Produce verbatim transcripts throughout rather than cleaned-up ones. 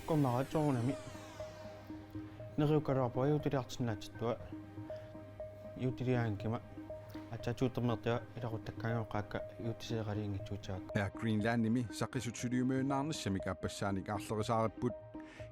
Qummara soorunami. Neriukkaluarpunga juutiliartinnaatsittua. Juutiliaanngikkiga. Aatsaat juuttermeertiga ilaquttakkaangajoqqaakka juutiseeqaliinngitsuutigaakka. Air Greenlandimi saqqisut suliumajunnaarnissamik aappassaanik aarlerisaaripput.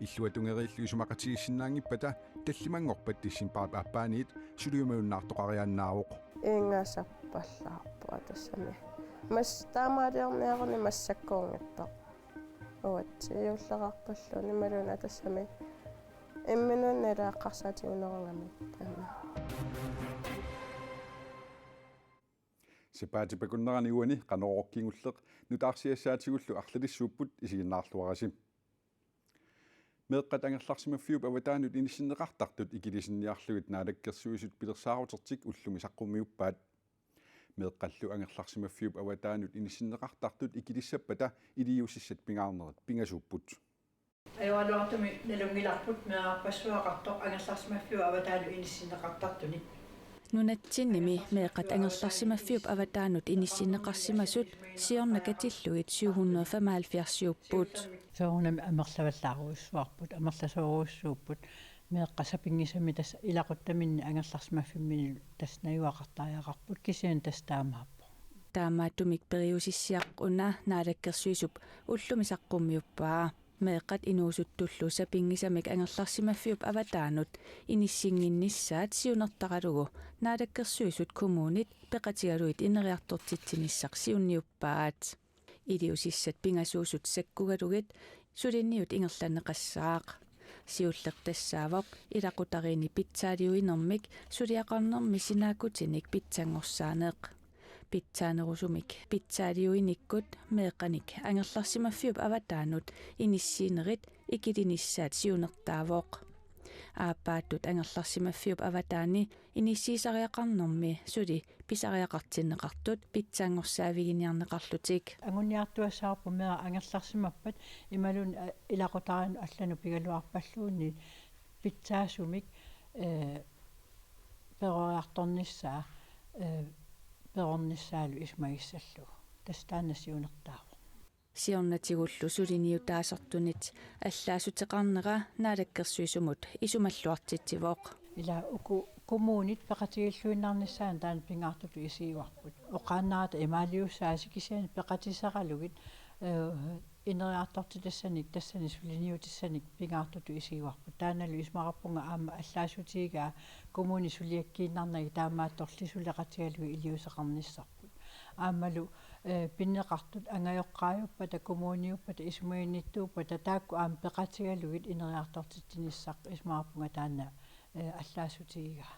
Illuatungeriillu isumaqatigiissinnaanngippata tallimanngorpat decembarip aappaaniit suliumajunnaartoqariaannaavoq. Ingasappallaarpunga tassami. Mas taamaaliorniaruni massakkuunngitsoq. Uatsi juulleqarpalluunniit imaluunniit tassami imminut nilaaqqarsaatiginarugamik taama. Sapaatip akunnerani uani Qanorooq kingulleq nutaarsiassaatigullu arlalissuupput, isiginnaarluarisi. Meeqqat angerlarsimaffiup avataanut inissinneqartartut ikilisinniarlugit Naalakkersuisut pilersaarutertik ullumi saqqummiuppaat. Meeqqallu angerlarsimaffiup avataanut inissinneqartartut ikilissappata iliuusissat pingaarnerit pingasuupput. Ajoraluartumik nalunngilarput meerarpassuaqartoq angerlarsimaffiup avataanut inissinneqartartunik. Nunatsinnimi meeqqat angerlarsimaffiup avataanut inissinneqarsimasut siorna katillugit syv hundrede og femoghalvfjerdsiupput. Soorunami amerlavallaarujussuarput, amerlasoorujussuupput, meeqqat sapinngisamik tassa ilaquttaminnik angerlarsimaffimminnik tassa najugaqartariaqarput, kisianni tassa taamaappoq. Taamaattumik periusissiaq una Naalakkersuisup ullumi saqqummiuppaa. Meeqqat inuusuttullu sapinngisamik angerlarsimaffiup avataanut inissinnginnissaat siunertaralugu Naalakkersuisut kommunit peqatigalugit ineriartortitsinissaq siunniuppaat. Iliuusissat pingasuusut sakkugalugit suliniut ingerlanneqassaaq. Siulleq tassaavoq ilaqutariinni pitsaaliuinermik suliaqarnermi sinaakkutinik pitsanngorsaaneq. Pitsaanerusumik pitsaaliuinikkut meeqqanik angerlarsimaffiup avataanut inissiinerit ikilinissaat siunertaavoq. Aappaattut angerlarsimaffiup avataani inissiisariaqarnermi suli pisariaqartinneqartut pitsanngorsaavigineqarlutik. Anguniartuassavarput meeraq angerlarsimappat imaluunniit, a, ilaqutariinnut allanut pigaluarpalluunniit pitsaasumik, ee, peroriartornissaa, ee, perornissaalu isumagissallugu. Tassa taanna siunertaavoq. Siornatigullu suliniutaasartunit allaassutigeqarnera Naalakkersuisumut isumalluartitsivoq. Ila uku kommunit peqatigilluinnarnissaannut taanna pingaartutut isigivarput. Oqaannarata imaaliussaasi kisianni peqatiseralugit, ee, ineriartortitassanik tassani suliniutissanik pingaartutut isigivarput. Taannalu isumaqarpunga aamma allaassutigigaa kommuni suliakkiinnarnagit taamaattorli suleqatigalugit iliuuseqarnissarput. Aammalu, ee, pineqartut angajoqqaajuppata, kommuniuppata, isumaginnittuuppata, taakku aamma peqatigalugit ineriartortitsinissaq isumaqarpunga taanna, ee, allaassutigigaa.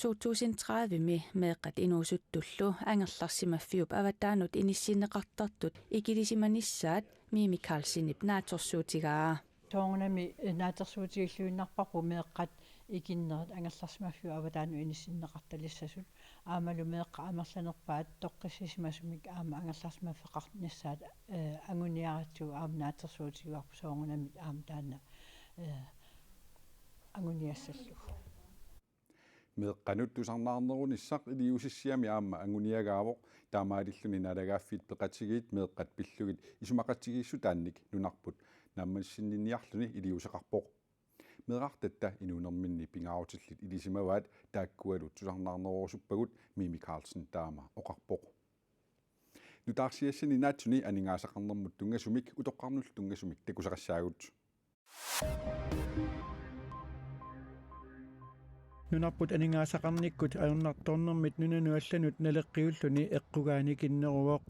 To tusind tredive-mi meeqqat inuusuttullu angerlarsimaffiup avataanut inissinneqartartut ikilisimanissaat Mimi Karlsenip naatsorsuutigaa. Soorunami, ee, naatsorsuutigilluinnarparput meeqqat ikinnerit angerlarsimaffiup avataanut inissinneqartalissasut. Aammalu meeqqat amerlanerpaat toqqissisimasumik aamma angerlarsimaffeqarnissaat, ee, anguniaratsigu aamma naatsorsuutigivarput soorunami aamma taanna, ee, anguniassallugu. Meeqqanut tusarnaarnerunissaq iliuusissiami aamma anguniagaavoq, taamaalilluni naalagaaffiit peqatigiit meeqqat pillugit isumaqatigiissutaannik nunarput naammassinniniarluni iliuuseqarpoq. Meerartatta inuunerminni pingaarutillit ilisimavaat, taakkualu tusarnaarnerorusuppagut, Mimi Karlsen taama oqarpoq. Nutaarsiassani naatsuni aningaasaqarnermut tunngasumik utoqqarnullu tunngasumik takusaqassaagut. Nunarput aningaasaqarnikkut ajornartornermit nunanut allanut naleqqiulluni eqqugaanikinneruvoq.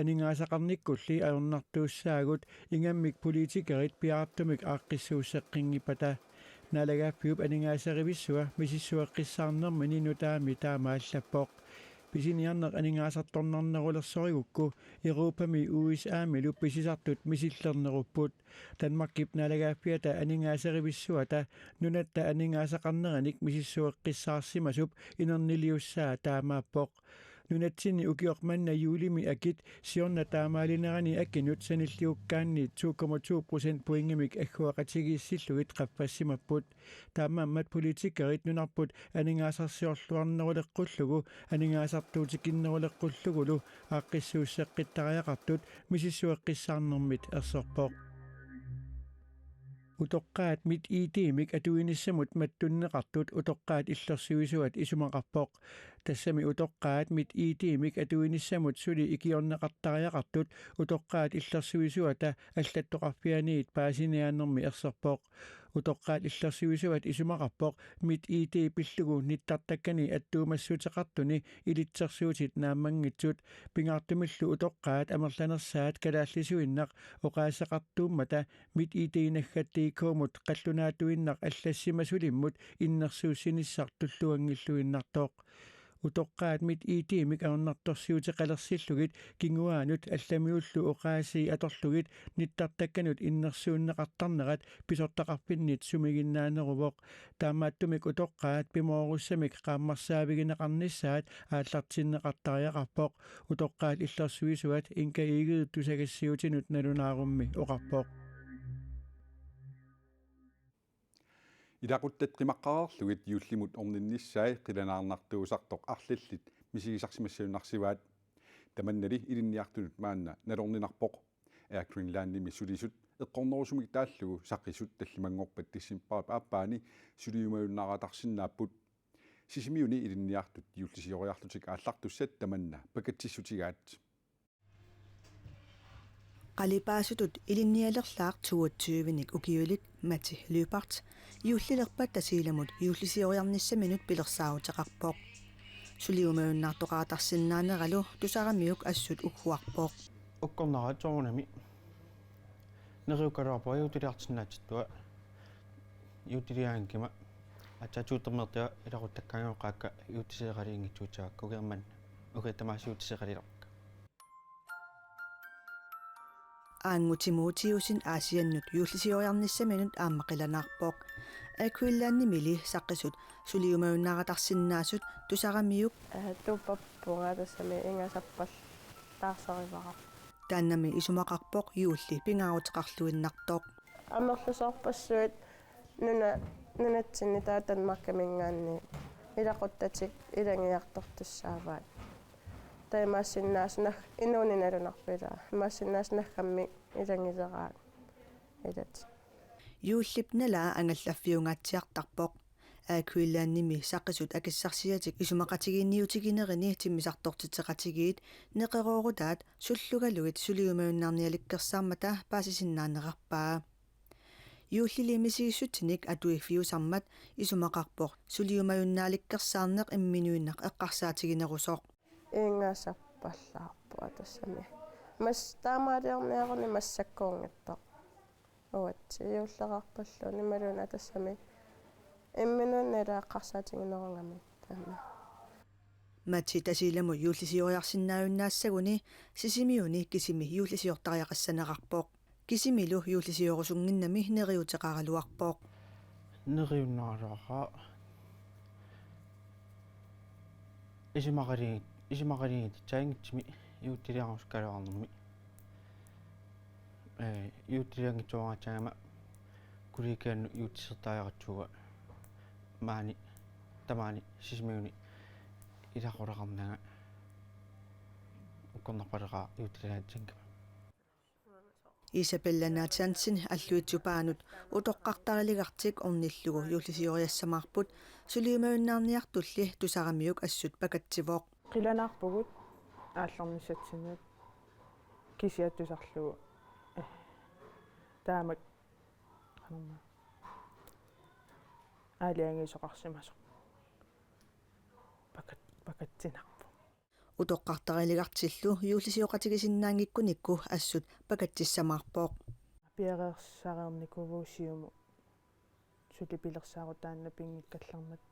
Aningaasaqarnikkulli ajornartuussaagut ingammik politikerit piaartumik aaqqissuusseqqinngippata. Naalagaaffiup aningaasarivissua misissueqqissaarnermini nutaami taama allappoq. Pisiniarneq aningaasartornarnerulersorigukku Europami U S A-milu pisisartut misillernerupput. Danmarkip naalagaaffiata aningaasarivissuata nunatta aningaasaqarneranik misissueqqissaarsimasup inerniliussaa taamaappoq. Nunatsinni ukioq manna juulimi akit siorna taamaalinerani akinut sanilliukkaanni to komma to procentpointimik agguaqatigiissillugit qaffassimapput. Taamaammat politikerit nunarput aningaasarsiorluarneruleqqullugu aningaasartuutikinneruleqqullugulu aaqqissuusseqqittariaqartut misissueqqissaarnermit erserpoq. Utoqqaat MitID-mik atuinissamut mattunneqartut utoqqaat illersuisuat isumaqarpoq. Tassami utoqqaat MitID-mik atuinissamut suli ikiorneqartariaqartut utoqqaat illersuisuata allattoqarfianiit paasiniaanermi erserpoq. Utoqqaat illersuisuat isumaqarpoq MitID pillugu nittartakkani attuumassuteqartuni ilitsersuutit naammanngitsut. Pingaartumillu utoqqaat amerlanersaat kalaallisuinnaq oqaaseqartuummata MitID-naggat.dk-mut qallunaatuinnaq allassimasulimmut innersuussinissaq tulluanngilluinnartoq. Utoqqaat MitID-mik ajornartorsiuteqalersillugit kinguaanut allamiullu oqaasii atorlugit nittartakkanut innersuunneqartarnerat pisortaqarfinnit sumiginnaaneruvoq. Taamaattumik utoqqaat pimoorussamik qaammarsaavigineqarnissaat aallartinneqartariaqarpoq, utoqqaat illersuisuat Inka Egede tusagassiuutinut nalunaarummi oqarpoq. Ilaquttat qimaqqareerlugit juullimut orninnissaat qilanaarnartuusartoq arlallit misigisarsimassagunarsivaat. Tamannali ilinniartunut maanna nalorninarpoq. Air Greenlandimi sulisut eqqornerusumik taallugu saqisut tallimanngorpat decembarip aappaani suliumajunnaartarsinnaapput. Sisimiuni ilinniartut juullisioriarlutik aallartussat tamanna pakatsissutigaat. Qalipaasutut ilinnialerlaaq toogtyvenik ukiulik Matti Lyberth juullilerpat Tasiilamut juullisioriarnissaminut pilersaaruteqarpoq. Suliumajunnaartoqartarsinnaaneralu tusaramiuk assut ugguarpoq. Ukkornaraat soorunami neriukkaluarpunga juulliliartinnaatsittua. Juulliliaanngikuma aatsaat tuuttermeertia ilaquttakkaangajoqqaakka juulliseeqaliinngitsuussavakka, ukiormanna ukiut tamaasa juulliseeqalilerpakka. Aangu Timotiussen Aasiannut juullisioriarnissaminut aamma qilanaarpoq. Air Greenlandimili saqisut suliumajunnaartarsinnaasut tusaramiuk. Eh, tuppappunga tassami ingasappallaartarivara. Taannami isumaqarpoq juulli pingaaruteqarluinnartoq. Amerlasoorpassuit nuna-, nunatsinni taava Danmarkiminngaanniit ilaquttatik ilagiartortussaavaat. Taava imaassinnaavoq nag-, inuuninnaannarpara. Imaassinnaavoq naggammik ilagileraat ilatik. Juullip nalaa angallaffiungaatsiartarpoq. Air Greenlandimi saqisut akissarsiatik isumaqatigiinniutiginerini timmisartortitseqatigiit neqeroorutaat sullugalugit suliumajunnaarnialikkersaarmata paasisinnaanerarpaa. Juullili misigissutsinik atuiffiusarmat isumaqarpoq suliumajunnaaliikkersaarneq imminuinnaq eqqarsaatiginerusoq. Ingasappallaarpunga tassami. Mas-, taamaaliorniaruni massakkuunngitsoq. Uatsi juulleqarpalluunniit imaluunniit tassami imminuinnaq eqqarsaatiginerugami taama. Matti Tasiilamut juullisioriarsinnaajunnaassaguni Sisimiuni kisimi juullisiortariaqassanerarpoq. Kisimilu juullisiorusunnginnami neriuteqaraluarpoq. Neriunnaraluarpara. Isumaqali-, isumaqaligitissaanngitsumi juulliliarusukkaluarnermi. Eh, juullilianngitsuaraatsaagama kollegiannut juullisertariaqartuuga maani tamaani Sisimiuni ilaqutaqarnanga ukkornarpalaqaaq juulliliaatsinngama. Isabella Nathansen Alluitsup Paanut utoqqartariligartik ornillugu juullisioriassamaarput, suliumajunnaarniartulli tusaramiuk assut pakatsivoq. Qilanaarpugut aallarnissatsinnut kisiat tusarlugu. Eh, taamak qanormaa aalajangiisoqarsimasoq pakat-, pakatsinarpoq. Utoqqartariligartillu juullisioqatigisinnaanngikkunikku assut pakatsissamaarpoq. Piareersarnikuuvugut siumut suli pilersaarutaannaq pinngikkallarmat.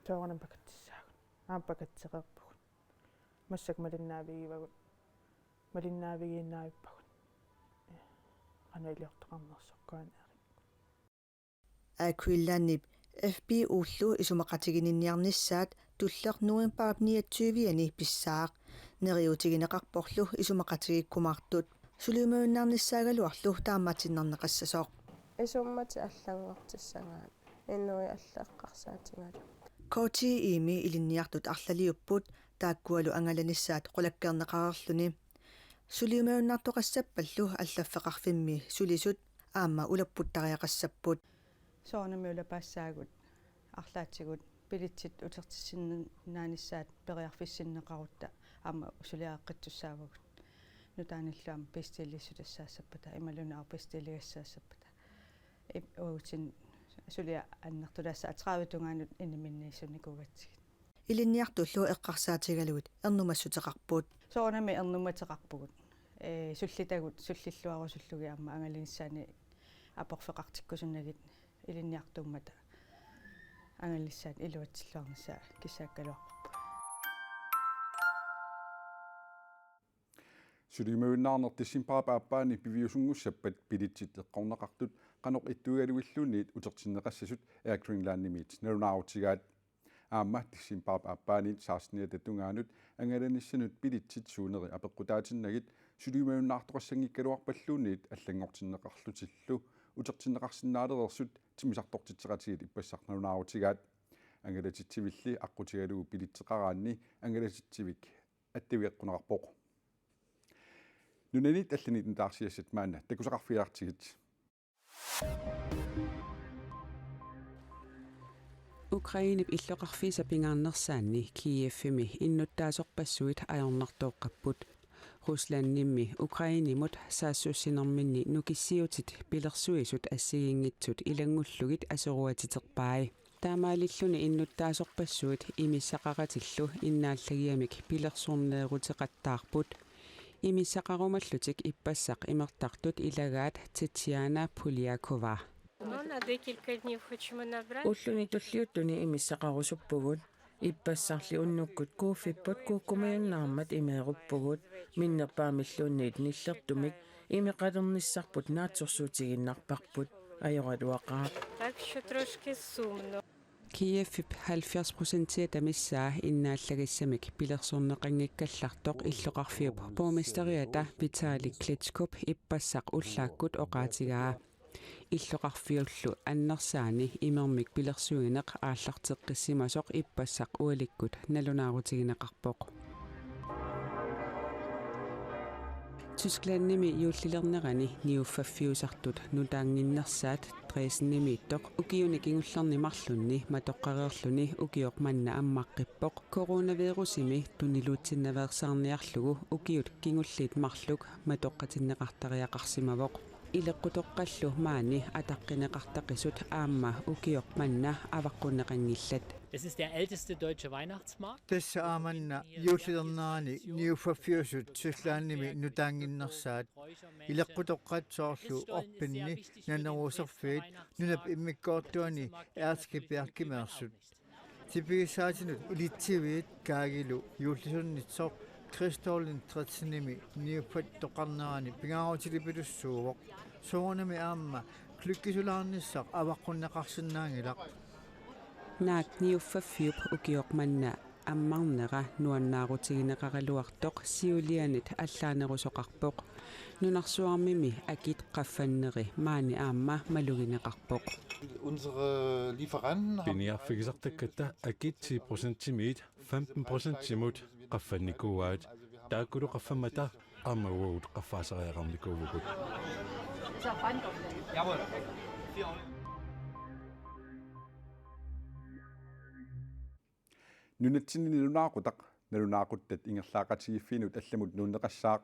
Soorunami pakatsissaagut. Aamma pakatsereerpugut. Massakkut malinnaavigivagut. Malinnaavigiinnaavippagut. Qanoq iliortoqarnersoq kuaneri. Air Greenlandip F P U-llu isumaqatigininniarnissaat tulleq novembarip niogtyve-ani pissaaq. Neriuutigineqarporlu isumaqatigiikkumaartut. Suliumajunnaarnissaagaluarlu taamaatiinnarneqassasoq. Isummatit allanngortissagaat. Inuit alla eqqarsaatigalugit. K T I-mi ilinniartut arlaliupput taakkualu angalanissaat qulakkeerneqareerluni. Suliumajunnaartoqassappallu allaffeqarfimmi sulisut aamma ulapputtariaqassapput. Soorunami ulapaassaagut arlaatigut billetsit utertissinnaanissaat periarfissinneqarutta aamma suliareqqittussaavagut. Nutaanillu aamma bestilliissutassaassappata imaluunniit afbestiligassaassappata. Ip-, uagutsinnut suliaq annertulaassavaa tredive tungaanut iniminniissunnikuugatsigit. Ilinniartullu eqqarsaatigalugit ernumassuteqarput. Soorunami ernummateqarpugut. Ee, sullitagut sullilluarusullugit aamma angalanissaannik aporfeqartikkusunagit ilinniartuummata angalanissaat iluatsilluarnissaa kissaakkaluarparput. Suliumajunnaarneq decembarip aappaani piviusunngussappat billetsit eqqorneqartut qanoq ittuigaluilluunniit utertinneqassasut Air Greenlandimiit nalunaarutigaat. Aamma decembarip aappaaniit seksteniata tungaanut angalanissanut billetsit suuneri apeqqutaatinnagit suliumajunnaartoqassanngikkaluarpalluunniit allanngortinneqarlutillu utertinneqarsinnaalereersut timmisartortitseqatigiit ippassaq nalunaarutigaat. Angalatitsivilli aqqutigalugu billetseqaraanni angalatitsivik attavigeqquneqarpoq. Nunanit allanit nutaarsiassat maanna takusaqarfigiartigit. Ukrainep illoqarfiisa pingaarnersaanni Kievimi innuttaasorpassuit ajornartooqqapput. Ruslandimmi Ukrainimut saassussinerminni nukissiutit pilersuisut assigiinngitsut ilanngullugit aseruatiterpai. Taamaalilluni innuttaasorpassuit imissaqaratillu innaallagiamik pilersorneeruteqattaarput. Imissaqarumallutik ippassaq imertartut ilagaat Tetiana Puliakova. Ну, на декілька днів хочемо набрати. Ulluni tulliuttuni imissaqarusuppugut. Ippassarli unnukkut kuuffipput kuukkumajunnaarmat imeeruppugut. Minnerpaamilluunniit nillertumik imeqalernissarput naatsorsuutigiinnarparput. Ajoraluaqaaq. Так що трошки сумно. Kievip halvfjerds procentiata missaa innaallagissamik pilersorneqanngikkallartoq illoqarfiup borgmesteriata Vitali Klitschkop ippassaq ullaakkut oqaatigaa. Illoqarfiullu annersaani imermik pilersuineq aallarteqqissimasoq ippassaq ualikkut nalunaarutigineqarpoq. Tysklandimi juullilernerani niuffaffiusartut nutaannginnersaat Dresdenimiittoq ukiuni kingullerni marlunni matoqqareerluni ukioq manna ammaqqippoq coronavirusimi tuniluutsinnaveersaarniarlugu ukiut kingulliit marluk matoqqatinneqartariaqarsimavoq. Ileqqutoqqallu maani ataqqineqartaqisut aamma ukioq manna avaqqunneqanngillat. Es ist der ælteste deutsche Weihnachtsmarkt. Tassa aamanna juullilernerani niuffaffiusut Tysklandimi nutaannginnersaat. Ileqqutoqqat soorlu orpinni naneruuserfiit nunap immikkoortuani ærtskippiarkimeersut. Tipigissaatinut ilitsiviit kaagilu juullisunnitsoq Christstollen trettenimi niuffattoqqarnerani pingaarutilippilussuuvoq. Soorunami aamma klykkisulaarnissaq avaqqunneqarsinnaanngilaq. Naak niuffaffiup ukioq manna ammarnera nuannaarutigineqaraluartoq siulianit allaanerusoqarpoq. Nunarsuarmimi akit qaffanneri maani aamma malugineqarpoq. Unsere Lieferanten haben Piniarfigisartakkatta akit ti procentimiit femten procentimut qaffannikuuaat. Taakkulu qaffammata aamma uagut qaffaasariaqarnikuuvugut. Nunatsinni nalunaaqutaq nalunaaquttat ingerlaaqatigiiffiinut allamut nuunneqassaaq.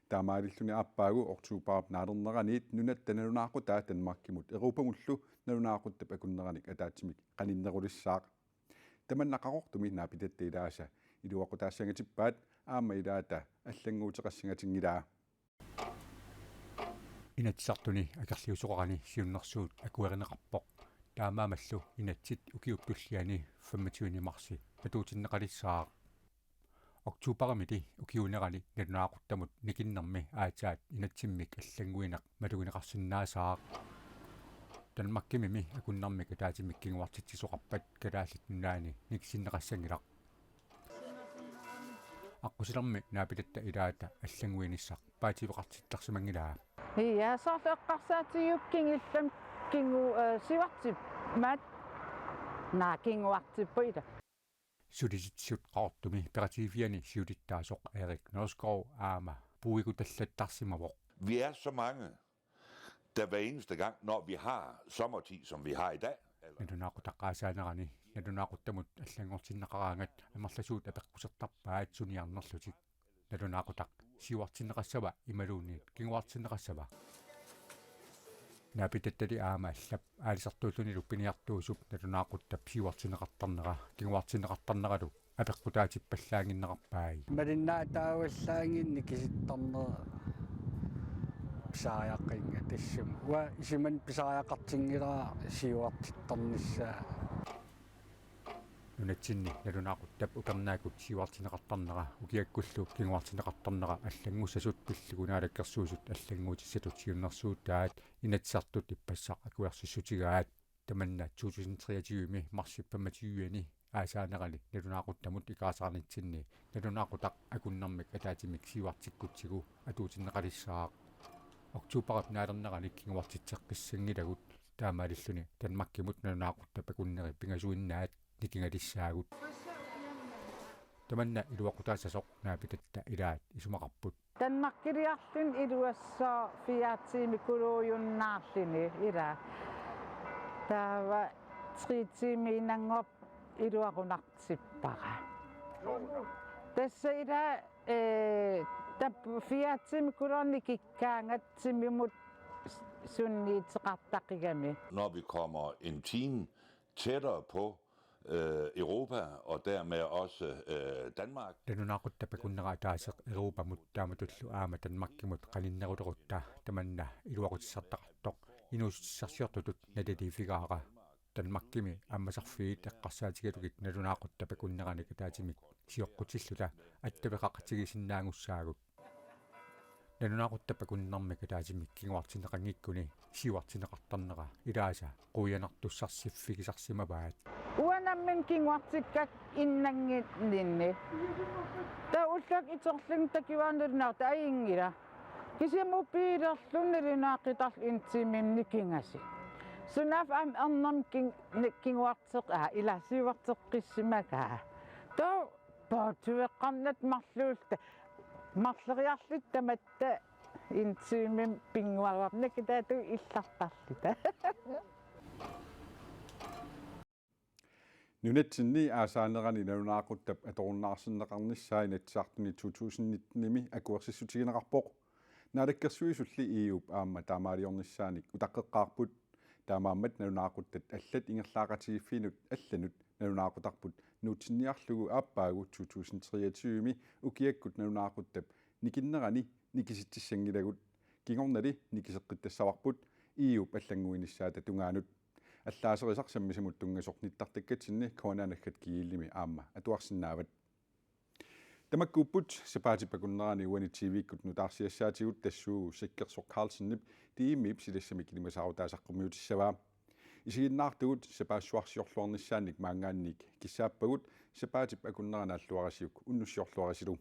Taamaalilluni aappaagu oktobarip naalerneraniit nunatta nalunaaqutaa Danmarkimut Europamullu nalunaaquttap akunneranik ataatsimik qaninnerulissaaq. Tamanna Qaqortumi naapitatta ilaasa iluaqutaassangatippaat aamma ilaata allannguuteqassangatinngilaa. Inatsisartuni akerliusoqarani siunnersuut akuerineqarpoq. Taamaammallu inatsit ukiup tulliani femogtyvende marsi atuutinneqalissaaq. Oktobarimili ukiuunerani nalunaaquttamut nikinnermi aatsaat inatsimmik allannguineq malugineqarsinnaasaaq. Danmarkimimi akunnermik ataatsimik kinguartitsisoqarpat Kalaallit Nunaanni nikisinneqassanngilaq. Aqqusilermi naapitatta ilaata allannguinissaq paatsiveqartittarsimanngilaa. Ja, soorlu eqqarsaatigiuk kingullermik kingu-, øh, siuartippat. Naa, kinguartippat ila. Sulisitsisut Qaqortumi peqatigiiffiani siulittaasoq Erik Nørskov aamma puigutallattarsimavoq. Vi er så mange. der hver eneste gang, når vi har sommerti, som vi har i dag, eller Nalunaaqutaq aasaanerani nalunaaquttamut allanngortinneqaraangat amerlasuut apeqqusertarpaat suniarnerlutik. Nalunaaqutaq siuartinneqassava imaluunniit kinguartinneqassava? Naapitattali aamma allap aalisartuullunilu piniartuusup nalunaaquttap siuartinneqartarnera kinguartinneqartarneralu apeqqutaatippallaannginnerarpai. Malinnaataavallaanngilaq nikisittarnera pisariaqqinnga tassami. Uanga isumanni pisariaqartinngilara siuartittarnissaa. Nunatsinni nalunaaquttap upernaakkut siuartinneqartarnera ukiakkullu kinguartinneqartarnera allanngussasut pillugu Naalakkersuisut allannguutissatut siunnersuutaat Inatsisartut ippassaq akuersissutigaat. Tamanna to tusind treogtyve-mi marsip femogtyve-ani aasaanerani nalunaaquttamut ikaarsaarnitsinni nalunaaqutaq akunnermik ataatsimik siuartikkutsigu atuutinneqalissaaq. Oktoberip naalernerani kinguartitseqqissinngilagut, taamaalilluni Danmarkimut nalunaaquttap akunneri pingasuinnaat nikingalissaagut. Tamanna iluaqutaassasoq naapitatta ilaat isumaqarput. Danmarkiliarluni iluassooq fire tiimikuluujunnaarluni ilaa. Taava tre tiimiinnanngorpoq iluaqunartippara. Tassa ilaa, ee, tap-, fire tiimikuluunniit kikkaangat timimut sunniuteqartaqigami. Når vi kommer en time tættere på øh, Europa og dermed også øh, Danmark. Nalunaaquttap akunnera ataaseq Europamut taamatullu aamma Danmarkimut qaninnerulerutta tamanna iluaqutissartaqartoq inuussutissarsiortutut naliliiffigaara. Danmarkimi ammasarfiit eqqarsaatigalugit nalunaaquttap akunneranik ataatsimik sioqqutilluta attaveqaqatigiissinnaagussaagut. Nalunaaquttap akunnermik ataatsimik kinguartinneqanngikkuni siuartinneqartarnera ilaasa quianartussarsiffigisarsimavaat. Uanga nammineq kinguartikkakka innannginninni. Taava ullaakkut itorlunga takuara nalunaaqutaq ajunngilaq. Kisianni mobilerlunga nalunaaqutaq en time-mi nikingasut. Sunaaffa aamma ernermik kin-, ni-, kinguarteq-, aa, ilaa siuarteqqissimagaat. Taava poortueqqarnata marluulluta. Marloriarluta tamatta en time-mi pinnguarput nakitaatut illartarluta. Nunatsinni aasaanerani nalunaaquttap atorunnaarsinneqarnissaa Inatsisartuni to tusind nitten-imi akuersissutigineqarpoq. Naalakkersuisulli E U-p aamma taamaaliornissaanik utaqqeqqaarput. Taamaammat nalunaaquttat allat ingerlaaqatigiiffiinut allanut nalunaaqutarput nuutsinniarlugu aappaagu to tusind treogtyve-mi ukiakkut nalunaaquttap nikinnerani nikisitsissanngilagut. Kingornali nikiseqqittassavarput E U-p allannguinissaata tungaanut. Allaaserisaq sammisamut tunngasoq nittartakkatsinni K N R naggat G L-imi aamma atuarsinnaavat. Tamakkuupput sapaatip akunnerani uani T V-kkut nutaarsiassaatigut tassuugu Sikkersoq Carlsenip D M-ip silassamik ilimasaarutaasaqqummiutissavaa. Isiginnaartugut sapaassuarsiorluarnissaannik maanngaanniit kissaappagut, sapaatip akunnera naalluarisiuk unnussiorluarisilu.